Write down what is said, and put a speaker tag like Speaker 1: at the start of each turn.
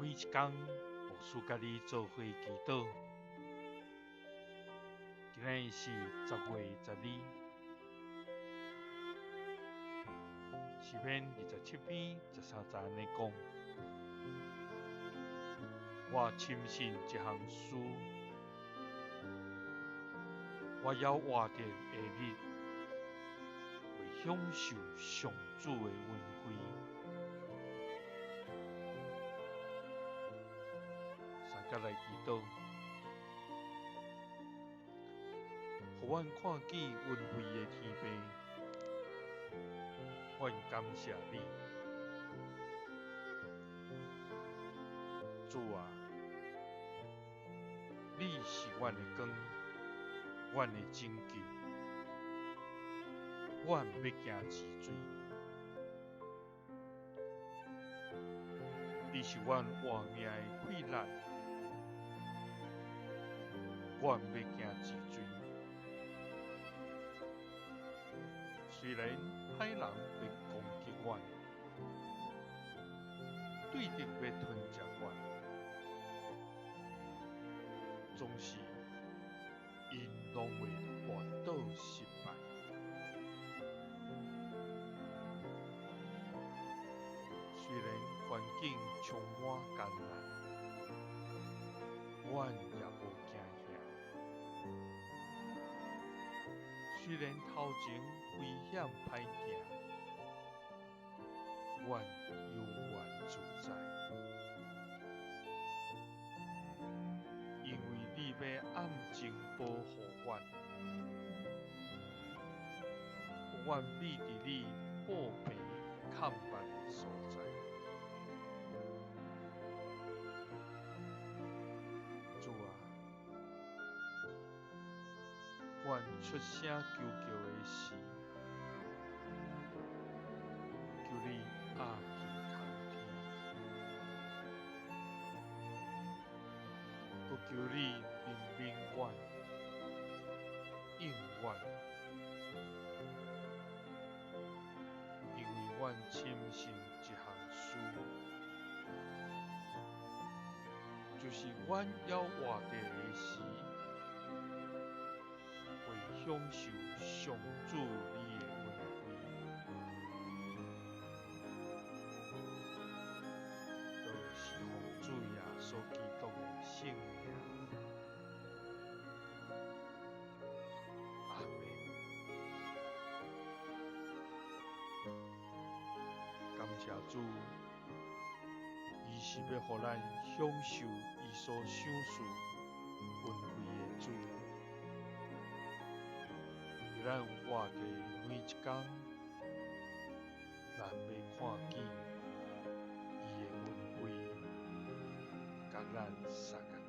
Speaker 1: 每一工，牧師佮你做伙祈禱。今仔日是10月12，詩篇27篇13節按呢講：我深信這項事，我猶活著的日，會享受上主的恩惠。三甲來祈禱，予阮看見恩惠的天父，阮感謝你，主啊，你是阮的光，阮的拯救，阮欲行治水。你是阮活命的氣力，阮欲行治水。雖然歹人欲攻擊阮，對敵欲吞食阮，總是𪜶攏會跋倒失敗。雖然環境充滿艱難，阮也無驚嚇。雖然頭前危險歹行，阮猶原自在，因為你欲暗中保護阮，予阮覕佇你布棚崁匏的所在。主啊，阮出聲求救的時，求你鴨耳聆聽，閣求你憐憫阮，應阮，因為阮深信這項事，就是阮猶活著的時，會享受上主你的恩惠。都是奉主耶穌基督的聖名。阿們。感謝主，伊是欲予咱享受伊所賞賜恩惠的主。佇咱活著的每一工，咱欲看見伊的恩惠，共咱相佮。